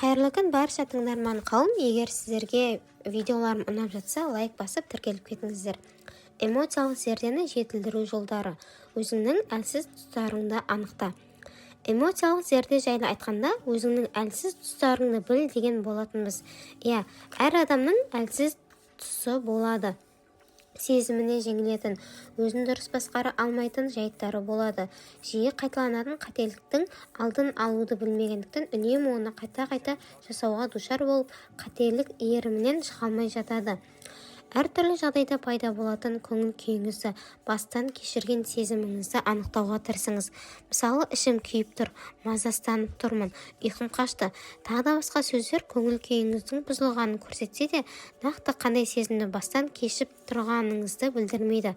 Қайырлы күн, барша тыңдарман қауым! Егер сіздерге видеоларым ұнап жатса, лайк басып, тіркеліп кетіңіздер. Эмоциялық зердені жетілдіру жолдары. Өзіңнің әлсіз тұстарыңды анықта. Эмоциялық зерде жайлы айтқанда, өзіңнің әлсіз тұстарыңды біл деген болатынбыз. Иә, әр адамның әлсіз тұсы болады. Сезіміне жеңілетін, өзін дұрыс басқара алмайтын жайттары болады. Жиі қайталанатын қателіктің алдын алуды білмегендіктен, үнемі оны қайта-қайта жасауға душар болып, қателік иірімінен шыға алмай жатады. Әртүрлі жағдайда пайда болатын көңіл-күйіңізді, бастан кешірген сезіміңізді анықтауға тырысыңыз. Мысалы, ішім күйіп тұр, мазасызданып тұрмын, ұйқым қашты, тағы да басқа сөздер көңіл-күйіңіздің бұзылғанын көрсетсе де, нақты қандай сезімді бастан кешіп тұрғаныңызды білдірмейді.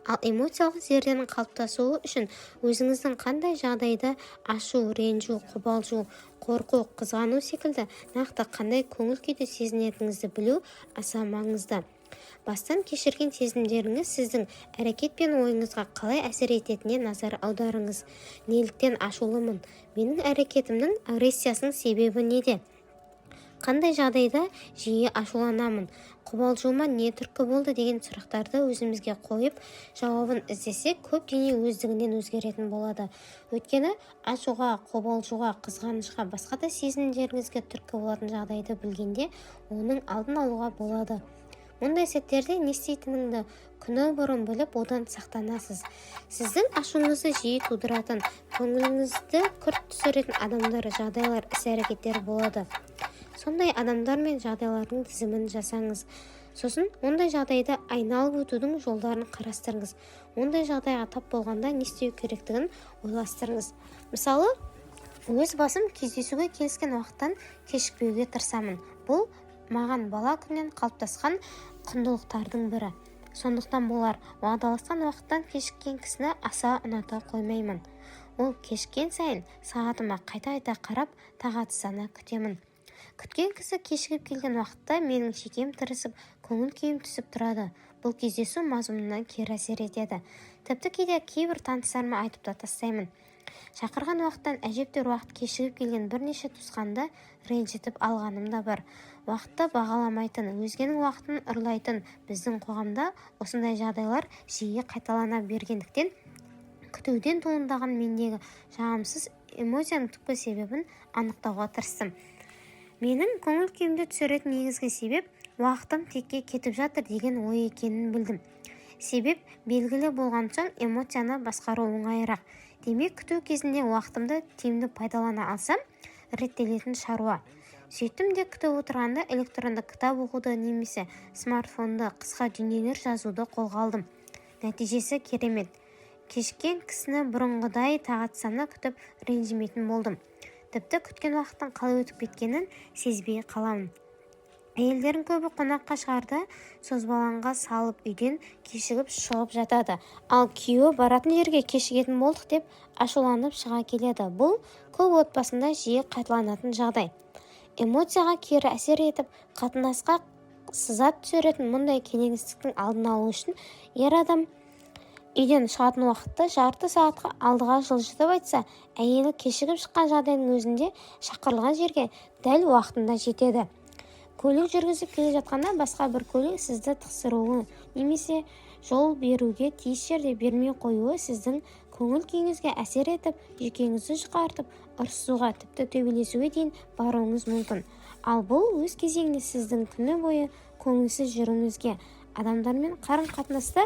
Ал эмоциялық зерденің қалыптасуы үшін өзіңіздің қандай жағдайда ашу, ренжу, қобалжу, қорқу, қызғану секілді нақты қандай көңіл-күйді сезінетініңізді білу аса маңызды. Бастан кешірген сезімдеріңіз сіздің әрекет пен ойыңызға қалай әсер ететініне назар аударыңыз. Неліктен ашулымын? Менің әрекетімнің агрессиясының себебі неде? Қандай жағдайда жиі ашуланамын? Қобалжуыма не түрткі болды деген сұрақтарды өзімізге қойып, жауабын іздесек, көп дүние өздігінен өзгеретін болады. Өйткені ашуға, қобалжуға, қызғанышқа, басқа да сезімдеріңізге түрткі болатын жағдайды білгенде, оның алдын алуға болады. Мұндай сәттерде не істейтініңді күні бұрын біліп, одан сақтанасыз. Сіздің ашуыңызды жиі тудыратын, көңіліңізді күрт түсіретін адамдар, жағдайлар, іс-әрекеттер болады. Сондай адамдар мен жағдайлардың тізімін жасаңыз. Сосын ондай жағдайды айналып өтудің жолдарын қарастырыңыз. Ондай жағдайға тап болғанда не істеу керектігін ойластырыңыз. Мысалы, өз басым кездесуге келіскен уақыттан кешікпеуге тырысамын. Бұл маған бала күннен қалыптасқан құндылықтардың бірі. Сондықтан болар, уағдаласқан уақыттан кешіккен кісіні аса ұната қоймаймын. Ол кешіккен сайын сағатыма қайта-қайта қарап, тағатсыздана күтемін. Күткен кісі кешігіп келген уақытта менің шекем тырысып, көңіл-күйім түсіп тұрады. Бұл кездесу мазмұнына кері әсер етеді. Тіпті кейде кейбір таныстарыма айтып та тастаймын. Шақырған уақыттан әжептәуір уақыт кешігіп келген бірнеше туысқанды ренжітіп алғаным да бар. Уақытты бағаламайтын, өзгенің уақытын ұрлайтын біздің қоғамда осындай жағдайлар жиі қайталана бергендіктен, күтуден туындаған мендегі жағымсыз эмоцияның түпкі себебін анықтауға тырыстым. Менің көңіл-күйімді түсіретін негізгі себеп уақытым текке кетіп жатыр деген ой екенін білдім. Себеп белгілі болған соң, эмоцияны басқару оңайырақ. Демек, күту кезінде уақытымды тиімді пайдалана алсам, реттелетін шаруа. Сөйттім де, күтіп отырғанда электронды кітап оқуды немесе смартфонда қысқа дүниелер жазуды қолға алдым. Нәтижесі керемет: кешіккен кісіні бұрынғыдай тағатсыздана күтіп, ренжімейтін болдым. Тіпті күткен уақыттың қалай өтіп кеткенін сезбей қаламын. Әйелдердің көбі қонаққа шығарда созбалаңға салып, үйден кешігіп шығып жатады. Ал күйеуі баратын жерге кешігетін болдық деп ашуланып шыға келеді. Бұл көп отбасында жиі қайталанатын жағдай. Эмоцияға кері әсер етіп, қатынасқа сызат түсіретін мұндай келеңсіздіктің алдын алу үшін ер адам үйден шығатын уақытты жарты сағатқа алдыға жылжытып айтса, әйелі кешігіп шыққан жағдайдың өзінде шақырылған жерге дәл уақытында жетеді. Көлік жүргізіп келе жатқанда басқа бір көлік сізді тықсыруы немесе жол беруге тиіс жерде бермей қоюы сіздің көңіл-күйіңізге әсер етіп, жүйкеңізді жұқартып, ұрысуға, тіпті төбелесуге дейін баруыңыз мүмкін. Ал бұл өз кезегінде сіздің күні бойы көңілсіз жүруіңізге, адамдармен қарым-қатынаста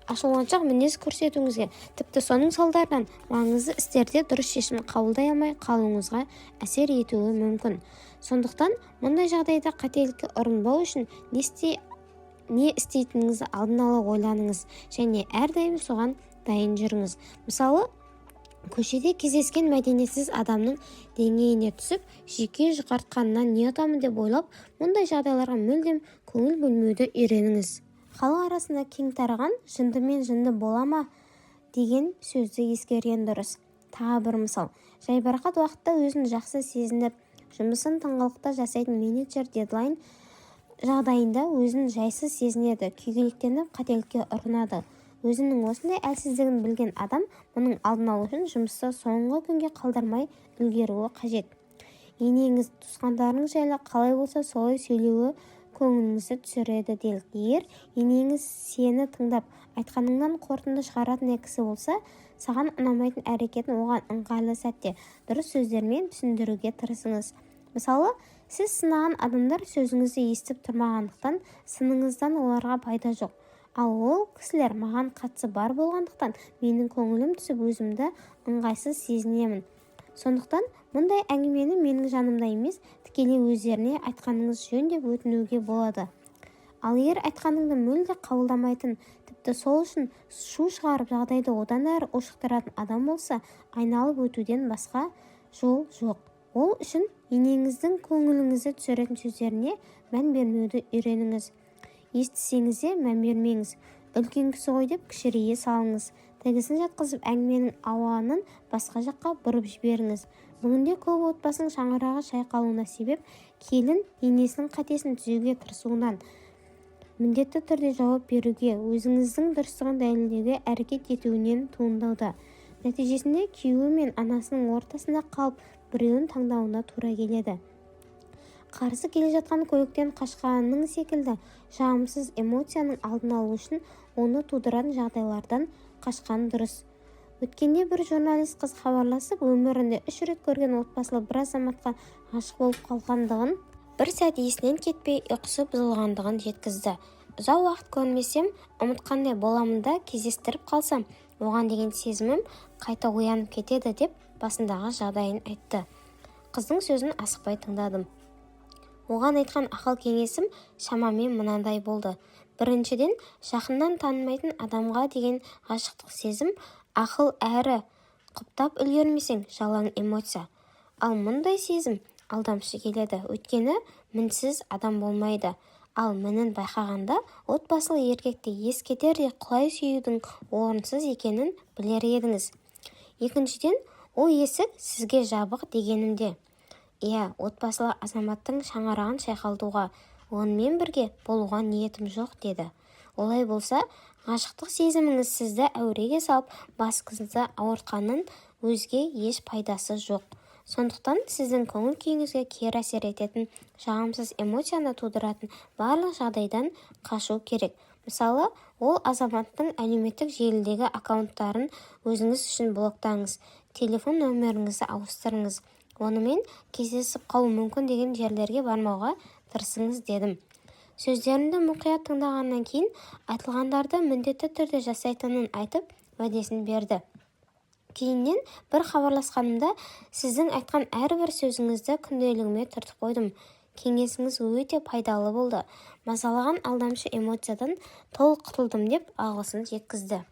ашуланшақ мінез көрсетуіңізге, тіпті соның салдарынан маңызды істерде дұрыс шешім қабылдай алмай қалуыңызға әсер етуі мүмкін. Сондықтан мұндай жағдайда қателікке ұрынбау үшін не істейтініңізді алдын ала ойланыңыз және әрдайым соған дайын жүріңіз. Мысалы, көшеде кездескен мәдениетсіз адамның деңгейіне түсіп, жүйке жұқартқаннан не ұтамын деп ойлап, мұндай жағдайларға мүлдем көңіл бөлмеуді үйреніңіз. Халық арасында кең тараған «жындымен жынды бола ма» деген сөзді ескерген дұрыс. Тағы бір мысал: жайбарақат уақытта өзін жақсы сезініп, жұмысын тыңғылықты жасайтын менеджер дедлайн жағдайында өзін жайсыз сезінеді, күйгелектеніп, қателікке ұрынады. Өзінің осындай әлсіздігін білген адам мұның алдын алу үшін жұмысты соңғы күнге қалдырмай үлгеруі қажет. Енеңіз туысқандарыңыз жайлы қалай болса солай сөйлеуі көңіліңізді түсіреді делік. Егер енеңіз сені тыңдап, айтқаныңнан қорытынды шығаратындай кісі болса, саған ұнамайтын әрекетін оған ыңғайлы сәтте дұрыс сөздермен түсіндіруге тырысыңыз. Мысалы, сіз сынаған адамдар сөзіңізді естіп тұрмағандықтан, сыныңыздан оларға пайда жоқ. Ал ол кісілер маған қатысы бар болғандықтан, менің көңілім түсіп, өзімді ыңғайсыз сезінемін. Сондықтан мұндай әңгімені менің жанымда емес, тікелей өздеріне айтқаныңыз жөн деп өтінуге болады. Ал егер айтқаныңды мүлде қабылдамайтын, тіпті сол үшін шу шығарып, жағдайды одан әрі ушықтыратын адам болса, айналып өтуден басқа жол жоқ. Ол үшін енеңіздің көңіліңізді түсіретін сөздеріне мән бермеуді үйреніңіз. Естісеңіз де мән бермеңіз. Үлкен кісі ғой деп кішірейе салыңыз. Тігісін жатқызып, әңгіменің ауанын басқа жаққа бұрып жіберіңіз. Бүгінде көп отбасының шаңырағы шайқалуына себеп келін енесінің қатесін түзеуге тырысуынан, міндетті түрде жауап беруге, өзінің дұрыстығын дәлелдеуге әрекет етуінен туындауда. Нәтижесінде күйеуі мен анасының ортасында қалып, біреуін таңдауына тура келеді. Қарсы келе жатқан көліктен қашқаның секілді жағымсыз эмоцияның алдын алу үшін оны тудыратын жағдайлардан қашқан дұрыс. Өткенде бір журналист қыз хабарласып, өмірінде 3 рет көрген отбасылы бір азаматқа ғашық болып қалғандығын, бір сәт есінен кетпей, ұйқысы бұзылғандығын жеткізді. Ұзақ уақыт көрмесем, ұмытқандай боламын да, кездестіріп қалсам, оған деген сезімім қайта оянып кетеді деп басындағы жағдайын айтты. Қыздың сөзін асықпай тыңдадым. Оған айтқан ақыл-кеңесім шамамен мынандай болды. Біріншіден, жақыннан танымайтын адамға деген ғашықтық сезім ақыл әрі құптап үлгермесең, жалаң эмоция. Ал мұндай сезім алдамшы келеді, өйткені мінсіз адам болмайды. Ал мінін байқағанда отбасылы еркекті ес кетердей құлай сүюдің орынсыз екенін білер едіңіз. Екіншіден, ол есік сізге жабық дегенімде. Иә, отбасылы азаматтың шаңырағын шайқалтуға, онымен бірге болуға ниетім жоқ деді. Олай болса, ғашықтық сезіміңіз сізді әуреге салып, басыңызды ауыртқаннан өзге еш пайдасы жоқ. Сондықтан сіздің көңіл-күйіңізге кері әсер ететін, жағымсыз эмоцияны тудыратын барлық жағдайдан қашу керек. Мысалы, ол азаматтың әлеуметтік желідегі аккаунттарын өзіңіз үшін блоктаңыз, телефон нөміріңізді ауыстырыңыз, онымен кездесіп қалу мүмкін деген жерлерге бармауға тырысыңыз дедім. Сөздерімді мұқият тыңдағаннан кейін айтылғандарды міндетті түрде жасайтынын айтып, уәдесін берді. Кейіннен бір хабарласқанымда, сіздің айтқан әрбір сөзіңізді күнделігіме түртіп қойдым. Кеңесіңіз өте пайдалы болды. Мазалаған алдамшы эмоциядан толық құтылдым деп алғысын жеткізді.